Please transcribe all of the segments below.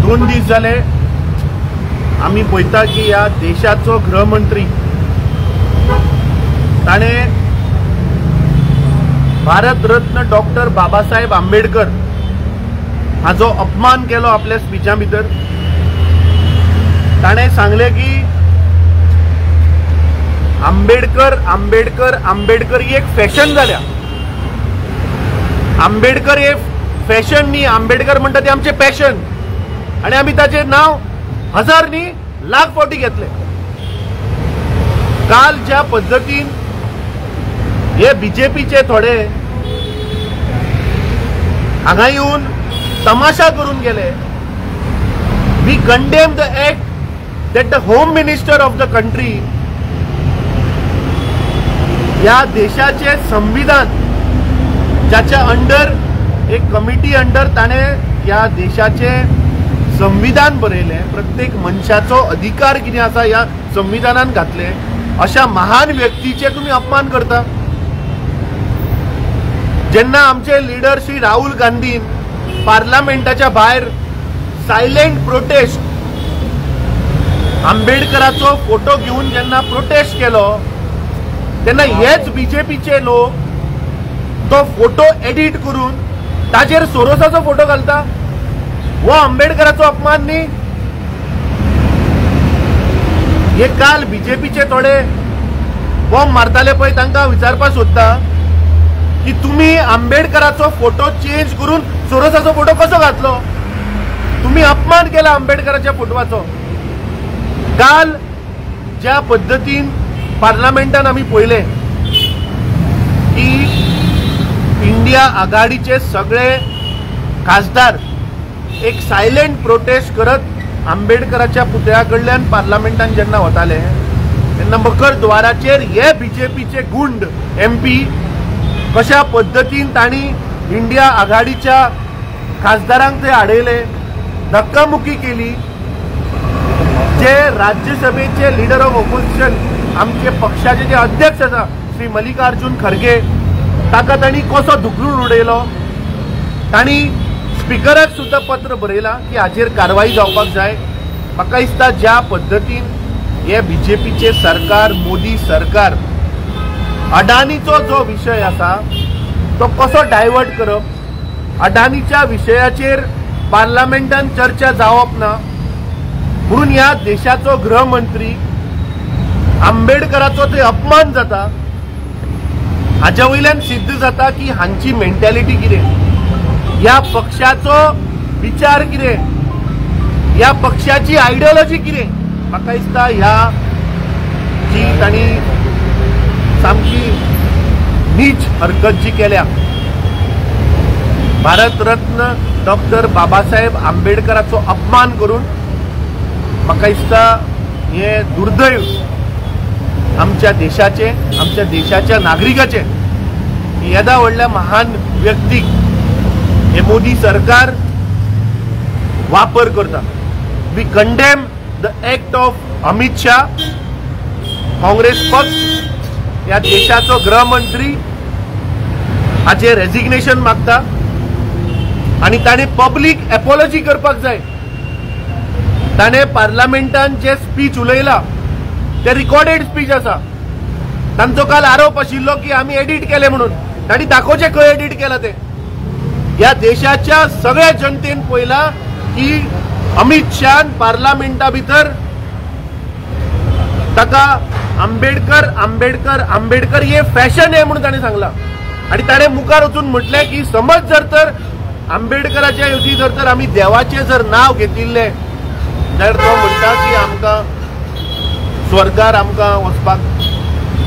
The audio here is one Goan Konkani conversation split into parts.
2 दीस जाले आमी पळयता की ह्या देशाचो गृहमंत्री ताणें भारत रत्न डॉक्टर बाबासाहेब आंबेडकर हाजो अपमान केलो आपल्या स्पिचा भितर। ताणें सांगलें की आंबेडकर आंबेडकर आंबेडकर ही एक फॅशन जाल्या, आंबेडकर हे फॅशन न्ही, आंबेडकर म्हणटा ते आमचें पॅशन आनी आमी ताचें नांव हजार न्ही लाख फावटी घेतले। काल ज्या पद्दतीन हे बीजेपीचे थोडे हांगा येवन तमाशा करून गेले, we condemn the act that the home minister of the country ह्या देशाचे संविधान ज्याच्या अंडर एक कमिटी अंडर ताणें ह्या देशाचे संविधान बरयलें, प्रत्येक मनशाचो अधिकार कितें आसा ह्या संविधानान घातले, अशा महान व्यक्तीचे तुमी अपमान करता। जेन्ना आमचे लिडर श्री राहुल गांधीन पार्लमेंटाच्या भायर सायलेंट प्रोटेस्ट आंबेडकराचो फोटो घेवन जेन्ना प्रोटेस्ट केलो तेन्ना हेच बीजेपीचे लोक तो फोटो एडिट करून ताजेर सोरोसाचो फोटो घालता, हो आंबेडकराचो अपमान न्ही? हे काल बीजेपीचे थोडे बॉम्ब मारताले पळय तांकां विचारपाक सोदता की तुमी आंबेडकराचो फोटो चेंज करून सोरोसाचो फोटो कसो घातलो? तुमी अपमान केला आंबेडकराच्या फोटवाचो। काल ज्या पद्दतीन पार्लमेंटान आमी पळयलें की इंडिया आघाडीचे सगळे खासदार एक सायलेंट प्रोटेस्ट करत आंबेडकराच्या पुतळ्या कडल्यान पार्लमेंटान जेन्ना वताले तेन्ना मकर द्वाराचेर हे बीजेपीचे गुंड एमपी कशा पद्दतीन तांणी इंडिया आघाडीच्या खासदारांक ते आडयले, धक्कामुक्की केली। जे राज्यसभेचे लिडर ऑफ ऑपोजिशन आमचे पक्षाचे जे अध्यक्ष आसा श्री मल्लिकार्जुन खरगे ताका तांणी कसो धुकलून उडयलो, तांणी स्पिकराक सुद्दां पत्र बरयलां की हाचेर कारवाई जावपाक जाय। म्हाका दिसता ज्या पद्दतीन हे बीजेपीचे सरकार, मोदी सरकार अडानीचो जो विशय आसा तो कसो डायवर्ट करप, अडानीच्या विशयाचेर पार्लमेंटान चर्चा जावप ना म्हणून ह्या देशाचो गृहमंत्री आंबेडकराचो थंय अपमान जाता, हाज्या वयल्यान सिद्ध जाता की हांची मेंटॅलिटी कितें, ह्या पक्षाचो विचार कितें, ह्या पक्षाची आयडियोलॉजी कितें। म्हाका दिसता ह्या जी तांणी सामकी नीच हरकत जी केल्या, भारतरत्न डॉक्टर बाबासाहेब आंबेडकराचो अपमान करून, म्हाका दिसता हे दुर्दैव आमच्या देशाचे, आमच्या देशाच्या नागरिकाचे, येदा व्हडल्या महान व्यक्तीक हे मोदी सरकार वापर करता। We condemn the act of Amit Shah, Congress पक्ष, ह्या देशाचो गृहमंत्री हाचे रेजिग्नेशन मागता आनी ताणें पब्लीक एपोलॉजी करपाक जाय। ताणें पार्लमेंटान जे स्पीच उलयला ते रिकॉर्डेड स्पीच आसा, तांचो काल आरोप आशिल्लो की आमी एडिट केले म्हणून, तांणी दाखोवचें खंय एडिट केलां तें। ह्या देशाच्या सगळ्या जनतेन पळयलां की अमित शान पार्लमेंटा भितर ताका आंबेडकर आंबेडकर आंबेडकर हे फॅशन हे म्हणून ताणें सांगलां आनी ताणें मुखार वचून म्हटलें की समज जर तर आंबेडकराच्या ऐवजी जर तर आमी देवाचें जर नांव घेतिल्लें जाल्यार तो म्हणटा की आमकां स्वर्गार आमकां वचपाक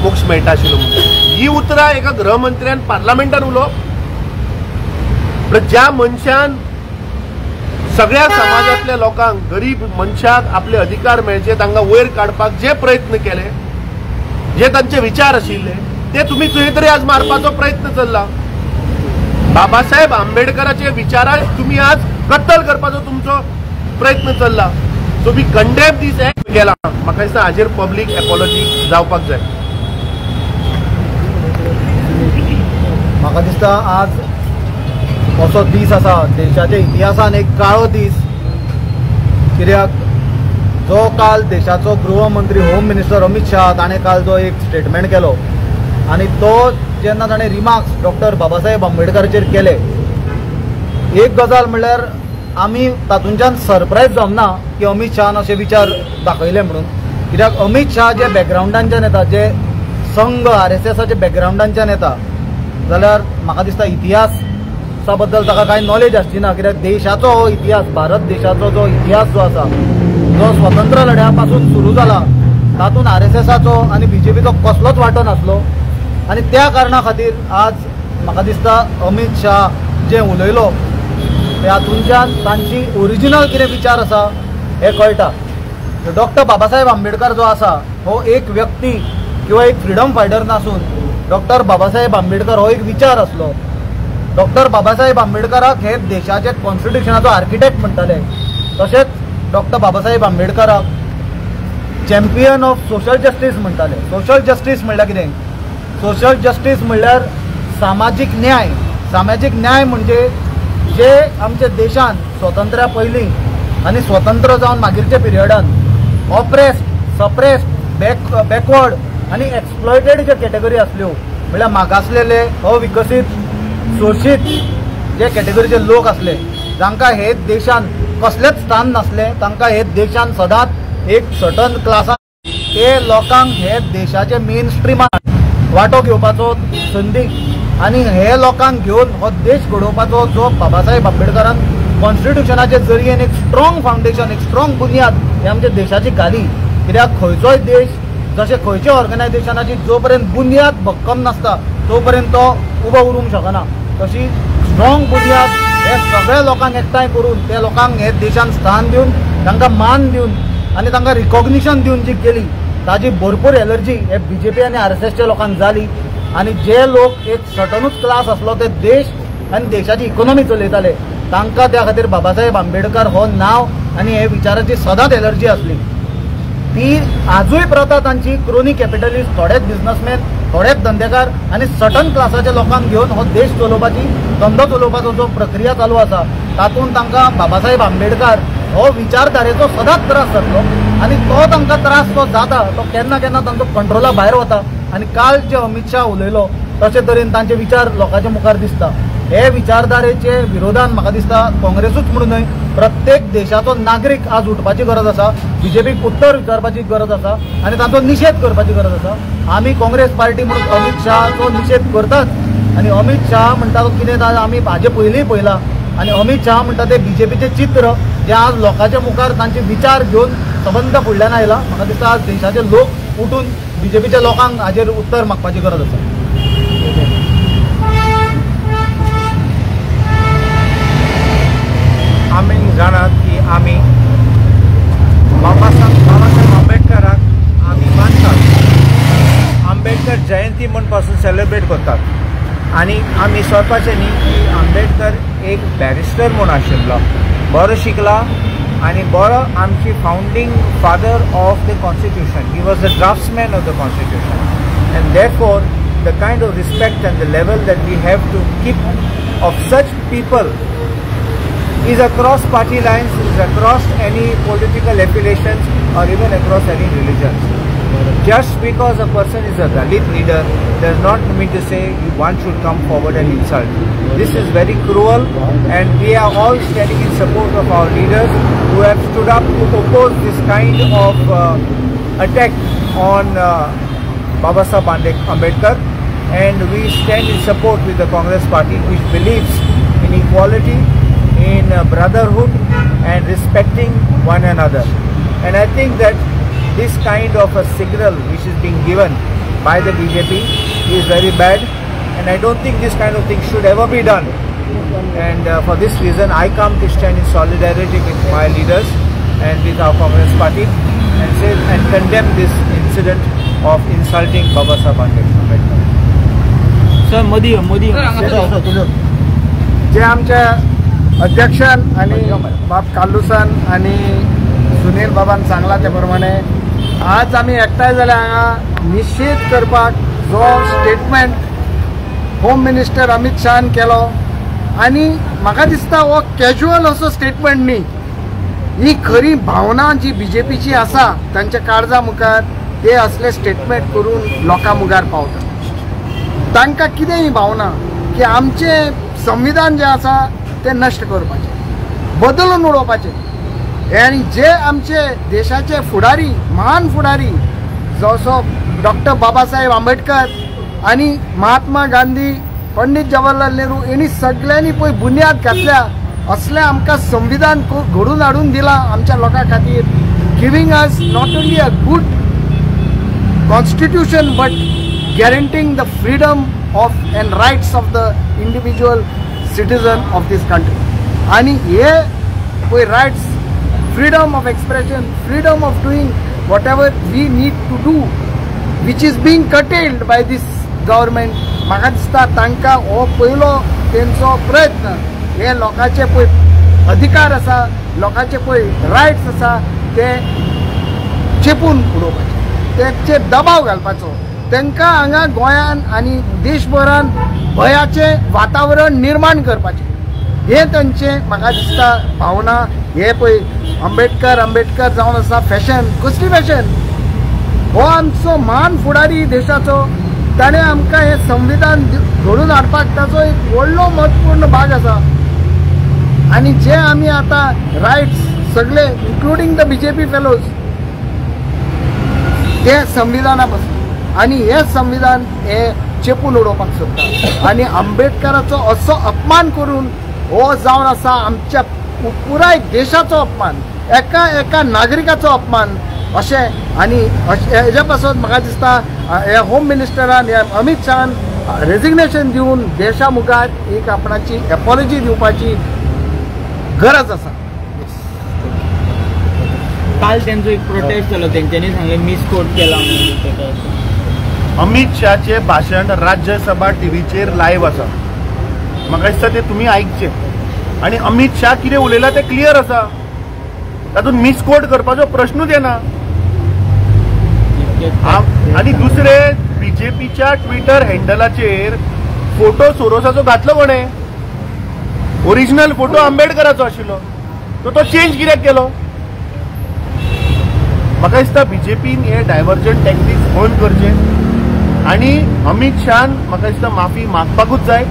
मोक्ष मेळटा आशिल्लो म्हणून। ही उतरां एका गृहमंत्र्यान पार्लमेंटान उलोवप, ज्या मनशान सगळ्या समाजांतल्या लोकांक, गरीब मनशाक आपले अधिकार मेळचे, तांकां वयर काडपाक जे प्रयत्न केले, जे तांचे विचार आशिल्ले ते तुमी खंय तरी आज मारपाचो प्रयत्न चल्ला। बाबासाहेब आंबेडकराचे विचाराक तुमी आज कत्तल करपाचो तुमचो प्रयत्न चल्ला। So we condemn this act केला। म्हाका दिसता हाजेर पब्लीक एपोलॉजी जावपाक जाय। म्हाका दिसता आज असो दीस आसा देशाच्या इतिहासान एक काळो दीस। कित्याक जो काल देशाचो गृहमंत्री होम मिनिस्टर अमित शाह ताणें काल जो एक स्टेटमेंट केलो आनी तो जेन्ना ताणें रिमार्क्स डॉक्टर बाबासाहेब आंबेडकराचेर केले, एक गजाल म्हणल्यार आमी तातूंच्यान सरप्रायज जावना की अमित शाहान अशे विचार दाखयले म्हणून. कित्याक अमित शाह जे बॅकग्रावंडांच्यान येता, जे संघ आरएसएसाच्या बॅकग्रावंडांच्यान येता, जाल्यार म्हाका दिसता इतिहासा बद्दल ताका कांय नॉलेज आसची ना. कित्याक देशाचो हो इतिहास, भारत देशाचो जो इतिहास जो आसा, जो स्वतंत्र लढ्या पासून सुरू जाला, तातूंत आरएसएसाचो आनी बीजेपीचो कसलोच वांटो नासलो. आनी त्या कारणा खातीर आज म्हाका दिसता अमित शाह जे उलयलो हातूंच्यान तांची ओरिजिनल कितें विचार आसा हे कळटा. डॉक्टर बाबासाहेब आंबेडकर जो आसा हो एक व्यक्ती किंवा एक फ्रिडम फायटर नासून डॉक्टर बाबासाहेब आंबेडकर हो एक विचार आसलो. डॉक्टर बाबासाहेब आंबेडकराक हे देशाचे कॉन्स्टिट्युशनाचो आर्किटेक्ट म्हणटाले, तशेंच डॉक्टर बाबासाहेब आंबेडकराक चॅम्पियन ऑफ सोशल जस्टीस म्हणटाले. सोशल जस्टीस म्हणल्यार कितें? सोशल जस्टीस म्हणल्यार सामाजीक न्याय. सामाजीक न्याय म्हणजे जे आमच्या देशान स्वतंत्र्या पयलीं आनी स्वतंत्र जावन मागीरच्या पिरियडान ऑप्रेस्ड, सप्रेस्ड, बॅकवर्ड आनी एक्सप्लॉयटेड जे कॅटेगरी आसल्यो, म्हणल्यार मागासलेले, अविकसीत, शोशीत जे कॅटेगरीचे लोक आसले, जांकां हे देशान कसलेंच स्थान नासलें, तांकां हे देशान सदांच एक सर्टन क्लासान ते लोकांक हे देशाचे मेन स्ट्रिमान वांटो घेवपाचो संदी आनी हे लोकांक घेवन हो देश घडोवपाचो जो बाबासाहेब आंबेडकरान कॉन्स्टिट्युशनाचे जरियेन एक स्ट्रॉंग फावंडेशन, एक स्ट्रॉंग बुनियाद हे आमच्या देशाची घाली. कित्याक खंयचोय देश जशें खंयच्या ऑर्गनायझेशनाची जो पर्यंत बुनियाद भक्कम नासता तो पर्यंत तो उबो उरूंक शकना. तशी स्ट्रॉंग बुनियाद हे सगळ्या लोकांक एकठांय करून त्या लोकांक हे देशान स्थान दिवन तांकां मान दिवन आनी तांकां रिकॉग्निशन दिवन जी केली ताजी भरपूर एलर्जी हे बीजेपी आनी आरएसएसच्या लोकांक जाली. आनी जे लोक एक सर्टनूच क्लास आसलो ते देश आनी देशाची इकोनॉमी चलयताले तांकां त्या खातीर बाबासाहेब आंबेडकर हो नांव आनी हे विचाराची सदांच एलर्जी आसली. ती आजूय प्रथा तांची क्रोनी कॅपिटलिस्ट, थोडेच बिजनसमॅन, थोडेच धंदेकार आनी सर्टन क्लासाच्या लोकांक घेवन हो देश चलोवपाची, धंदो चलोवपाचो जो प्रक्रिया चालू आसा तातूंत तांकां बाबासाहेब आंबेडकर हो विचारधारेचो सदांच त्रास जातलो आनी तो तांकां त्रास जो जाता तो केन्ना केन्ना तांचो कंट्रोला भायर वता. आनी काल जे अमित शाह उलयलो तशे तरेन तांचे विचार लोकांच्या मुखार दिसता. हे विचारधारेचे विरोधान म्हाका दिसता काँग्रेसूच म्हणून न्हय, प्रत्येक देशाचो नागरीक आज उठपाची गरज आसा, बीजेपीक उत्तर विचारपाची गरज आसा आनी तांचो निशेध करपाची गरज आसा. आमी काँग्रेस पार्टी म्हणून अमित शहाचो निशेध करतात आनी अमित शाह म्हणटा तो कितें आमी हाजे पयलींय पळयलां. आनी अमित शाह म्हणटा ते बीजेपीचें चित्र जें आज लोकांच्या मुखार तांचे विचार घेवन सबंद फुडल्यान आयला. म्हाका दिसता आज देशाचे लोक उठून बीजेपीच्या लोकांक हाजेर उत्तर मागपाची गरज आसा. आमी जाणात की आमी बाबासाहेब आंबेडकराक आमी मानतात. आंबेडकर जयंती म्हूण पासून सेलिब्रेट करतात आनी आमी स्वताचें न्ही की आंबेडकर एक बॅरिस्टर म्हूण आशिल्लो, बरो शिकला आनी बरो आमची founding father of the constitution. He was the draftsman of the constitution and therefore the kind of respect and the level that we have to keep of such people is across party lines, is across any political affiliations or even across any religions. Just because a person is a Dalit leader does not mean to say one should come forward and insult. This is very cruel and we are all standing in support of our leaders who have stood up to oppose this kind of attack on Babasaheb Ambedkar, and we stand in support with the Congress party, which believes in equality, in brotherhood and respecting one another. And I think that this kind of a signal which is being given by the BJP is very bad, and I don't think this kind of thing should ever be done. And for this reason I come to stand in solidarity with my leaders and with our Congress party and say and condemn this incident of insulting Babasaheb Ambedkar. Sir, Modi Modi जे आमच्या अध्यक्षान आनी बाब कालुसान आनी सुनील बाबान सांगला ते प्रमाणे आज आमी एकठांय जाल्या हांगा निशेध करपाक जो स्टेटमेंट होम मिनिस्टर अमित शहान केलो आनी म्हाका दिसता हो कॅज्युअल असो स्टेटमेंट न्ही. ही खरी भावना जी बीजेपीची आसा तांच्या काळजा मुखार ते असले स्टेटमेंट करून लोकां मुखार पावता. तांकां कितें ही भावना की आमचें संविधान जें आसा तें नश्ट करपाचें, बदलून उडोवपाचें. आनी जे आमचे देशाचे फुडारी, महान फुडारी जसो डॉक्टर बाबासाहेब आंबेडकर आनी महात्मा गांधी, पंडित जवाहरलाल नेहरू हेणी सगळ्यांनी पळय बुन्याद घातल्या असलें आमकां संविधान घडून हाडून दिलां आमच्या लोकां खातीर, giving us not only a good constitution but guaranteeing the freedom of and rights of the individual citizen of this country. आनी हे पळय rights, freedom of expression, freedom of doing whatever we need to do, which is being curtailed by this government. म्हाका दिसता तांकां हो पयलो तेंचो प्रयत्न, हे लोकांचे पळय अधिकार आसा, लोकांचे पळय रायट्स आसा ते चेपून उडोवपाचे, तेचेर दबाव घालपाचो. तांकां हांगा गोंयान आनी देशभरान भंयाचें वातावरण निर्माण करपाचें हें तांचें म्हाका दिसता भावना. हे पळय आंबेडकर आंबेडकर जावन आसा फॅशन, कसली फॅशन? हो आमचो महान फुडारी देशाचो, ताणें आमकां हें संविधान घडोवन हाडपाक ताचो एक व्हडलो म्हत्वपूर्ण भाग आसा. आनी जे आमी आतां रायट्स सगळे इन्क्लुडींग the BJP fellows ते संविधाना पासून, आनी हें संविधान हे चेपून उडोवपाक सोदता. आनी आंबेडकराचो असो अपमान करून हो जावन आसा आमच्या पुराय देशाचो अपमान, एका एका नागरिकाचो अपमान अशें. आनी हेज्या पासत म्हाका दिसता ह्या होम मिनिस्टरान, ह्या अमित शहान रेजिग्नेशन दिवन देशा मुखार एक आपणाची एपॉलॉजी दिवपाची गरज आसा. काल त्यांचो एक प्रोटेस्ट जालो, तेंच्यांनी सांगलें मिसकोट केला म्हणून. अमित शहाचे भाशण राज्यसभा टीव्हीचेर लायव्ह आसा, म्हाका दिसता ते तुमी आयकचें. आनी अमित शहा कितें उलयला तें क्लियर आसा, तातूंत मिसकोट करपाचो प्रश्नूच येना. आनी दुसरें, बीजेपीच्या ट्विटर हँडलाचेर फोटो सोरोसाचो घातलो कोणें? ओरिजिनल फोटो आंबेडकराचो आशिल्लो, तो चेंज कित्याक केलो? म्हाका दिसता बीजेपीन हे डायवर्जन टॅक्टिक्स बंद करचे आनी अमित शहान म्हाका दिसता माफी मागपाकूच जाय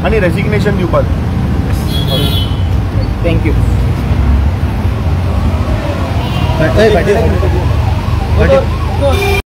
आनी रेजिग्नेशन दिवपाक. Thank you.